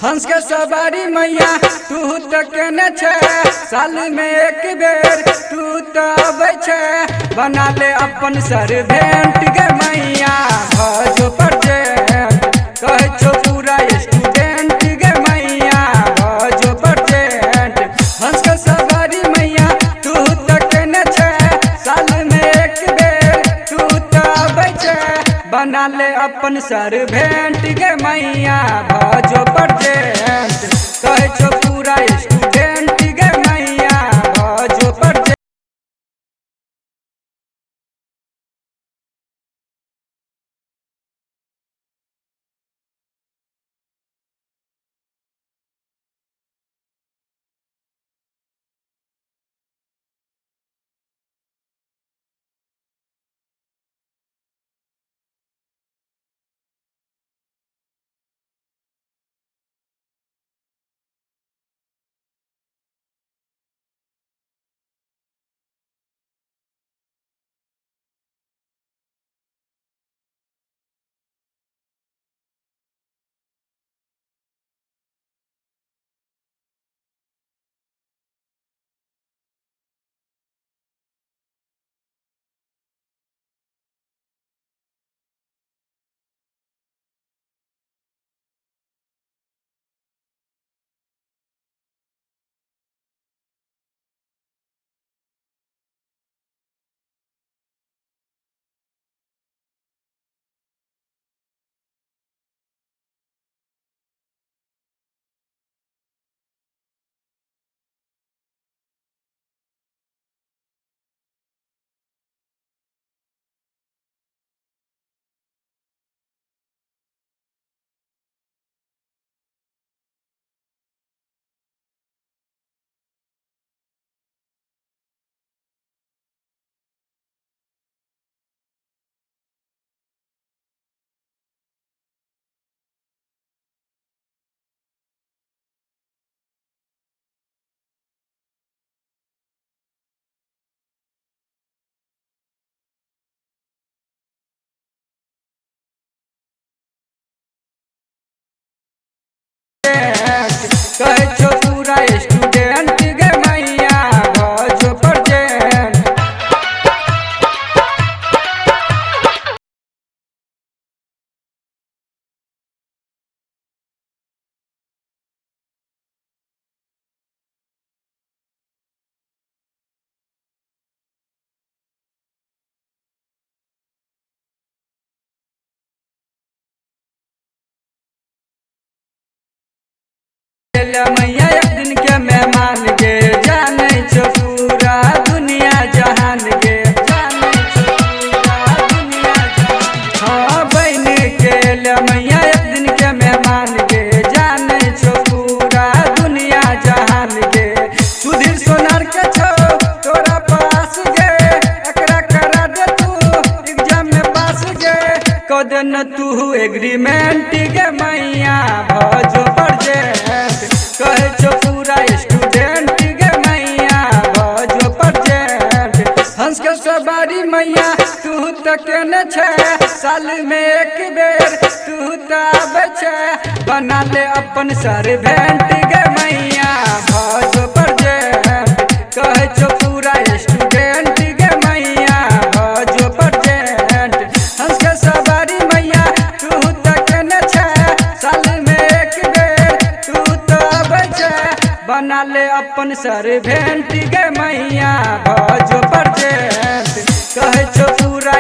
हंस के सवारी मैया तू तो केने छे, साल में एक बेर तू तो आबै छे। बना ले अपन सर्वेंट गे मैया भजो परजेंट, कहै छौ पूरा स्टूडेंट गे मैया भजो परजेंट। हंस के सवारी मैया तू तो केने छे, साल में एक बेर तू तो आबै छे। बना ले अपन सर्वेंट गे मैया भजो परजेंट, कहै छौ पूरा स्टूडेंट गे मैया भजो परजेंट। कहै छौ पूरा स्टूडेंट गे मैया भजो परजेंट। मैया एक दिन के मेहमान गे, जानै छौ पूरा दुनिया जहान गे, जानै छौ पूरा दुनिया जहान। हाँ बन के मैया एक दिन के मेहमान गे, जानै छौ पूरा दुनिया जहान गे। सुधीर सोनार के छौ तोरा पास गे, एकरा करा दे तू एग्जाम में पास गे। कह दे न तू एग्रीमेंट गे मैया भजो परजेंट, कहै छौ पूरा स्टूडेंट गे मैया भजो परजेंट। हंस के सवारी मैया तू तो केने छे, साल में एक बेर तू तो आबै छे। बना ले अपन सर्वेंट गे मैया भजो परजेंट, कहै छौ पूरा स्टूडेंट गे मैया भजो परजेंट। हंस के सवारी मैया तू तो केने छे, साल में एक बेर तू तो आबै छे। बना ले अपन सर्वेंट गे मैया भजो परजेंट, कहै छौ पूरा